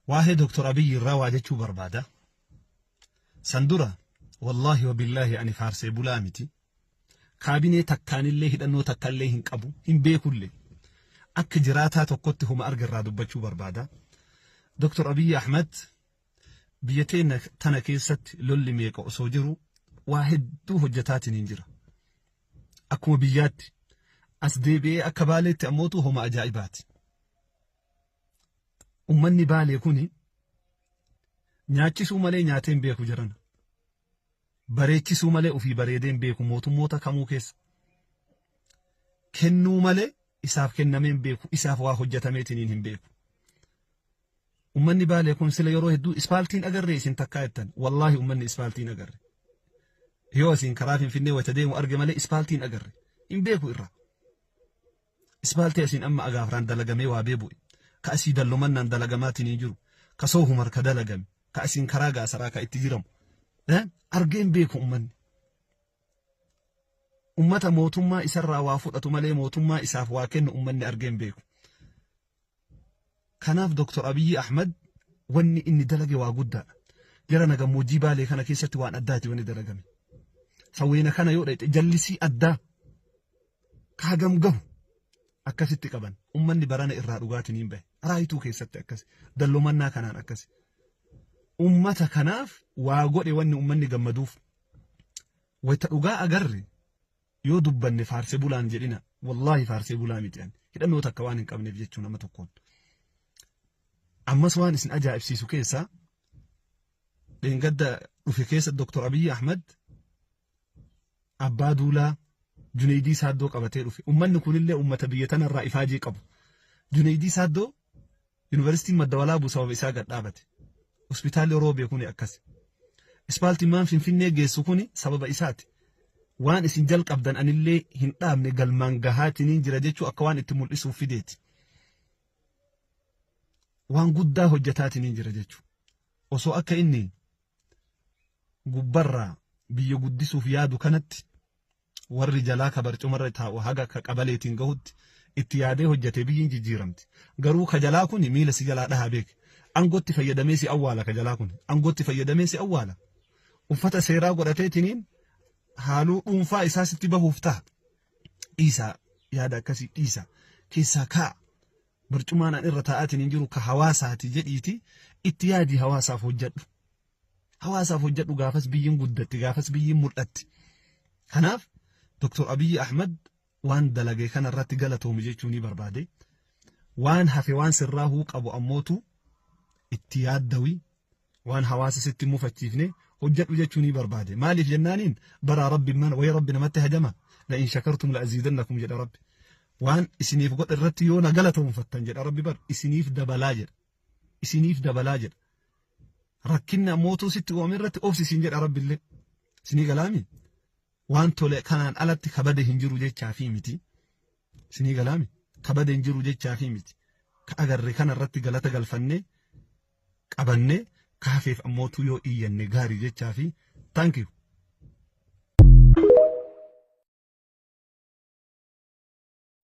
Waa'ee Dooktor Abiyyi irraa waa jechuu barbaada. San dura, wallaahi wa billaahi, ani faarsee bulaa miti. Kaabinee takkaanillee hidhannoo takkallee hin qabu, hin beekullee. Akka jiraataa tokkotti homa arga irraa dubbachuu barbaada. Dooktor Abiyyi Ahmad biyya teenya tana keessatti lolli meeqa osoo jiru waa hedduu hojjetaatiin hin jira. Akkuma biyyaatti as deebi'ee akka Baaleetti ammootu homa ajaa'ibaati. Ummanni Baalee kuni nyaachisuu malee nyaatee hin beeku jiran. Bareechisuu malee ofii bareedee hin beeku mootummoota kamuu keessa. Kennuu malee isaaf kennamee hin beeku, isaaf waa hojjetameetiin hin beeku. Ummanni Baalee kun sila yeroo hedduu ispaaltiin agarree isin takkaa jettan, wallaahi ummanni ispaaltiin agarre. Yoo asiin karaa Finfinnee wayita deemu arge malee ispaaltiin agarre hin beeku irraa. Ispaaltii asiin amma agaafraan dalagamee waa beebu'e. Ka asii dallumannaan dalagamaatiin hin jiru. Ka soohumar ka dalagame. Ka asiin karaa gaasaraa ka itti jiramu. Argee hin beeku ummanni. Ummata mootummaa isarraa waa fudhatu malee mootummaa isaaf waa kennu ummanni argee hin beeku. Kanaaf Dooktor Abiyyi Ahmad wanni inni dalage waa guddaadha. Jara na gammoojjii Baalee kana keessatti waan addaati wanni dalagame. Sawweena kana yoo dhayxe jallisii addaa kaagam gahu akkasitti qaban. Ummanni barana irraa dhugaatiin hin bahe. Raayituu keessatti akkasi. Dallumannaa kanaan akkasi. Ummata kanaaf waa godhe wanni ummanni gammaduuf. Wayita dhugaa agarre yoo dubbanne faarsee bulaan jedhina. Wallaahi faarsee bulaa miti ani. Hidhannoo takka waan hin qabneef jechuu nama tokkoon. Ammas waan isin ajaa'ibsiisu keessaa dheengadda dhufe keessa Dooktor Abiyyi Ahmad abbaa duulaa Junaydii Saaddoo qabatee dhufe. Ummanni kunillee ummata biyya tanarraa ifaajee qabu. Junaydii Saaddoo Yuunivarsiitiin Madda Walaabuu sababa isaa gad dhaabate. Hospitaalli Roobee kuni akkas. Ispaaltiin Finfinnee geessu kuni sababa isaati. Waan isin jalqabdan anillee hin dhaabne, galmaan gahaatiniin jira jechuu akka waan itti mul'isuuf fideeti. Waan guddaa hojjetaatiniin jira jechuu. Osoo akka inni gubbarraa biyya guddisuuf yaadu kanatti warri jalaa ka barcumarra taa'u haga ka qabaleetiin gahutti itti yaadee hojjete biyyiin jijjiiramti. Garuu ka jalaa kun miila si jalaa dhahaa beek. Angootti fayyadamee si awwaala ka jalaa kun. Angootti fayyadamee si awwaala. Uffata seeraa godhateetiniin haaluu dhuunfaa isaa sitti bahuuf ta'a. Dhiisaa, yaada akkasii dhiisa. Keessaa kaa'a. Barcumaan an irra taa'aatiin hin jiru ka hawaasaati jedhiiti itti yaadii hawaasaaf hojjedhu. Hawaasaaf hojjedhu, gaafas biyyiin guddatti, gaafas biyyiin mul'atti. Kanaaf Dr. Abiyyi Ahmad waan dalage kana irratti galatoomi jechuu ni barbaade. Waan hafe waan sirraahuu qabu ammootu itti yaaddawi, waan hawaasa sitti mufachiifne hojjedhu jechuu ni barbaade. Maaliif jennaaniin baraa Rabbi mana wayi Rabbi namatti hajama, "لئن شكرتم لأزيدنكم" jedha Rabbi. Waan isiniif godhe irratti yoo na galatoomfattan jedha Rabbi, bar isiniif dabalaa jedha. Isiniif dabalaa jedha. Rakkinni ammootuu sitti uumame irratti obsi isin jedha Rabbi illee. Isinii galaami? Waan tole kanaan alatti kabade hin jiru jechaa fi miti. Isinii galaami? Kabade hin jiru jechaa fi miti. Ka agarre kana irratti galata galfannee qabannee kaafeef ammootuu yoo iyyanne gaarii jechaa fi thank you.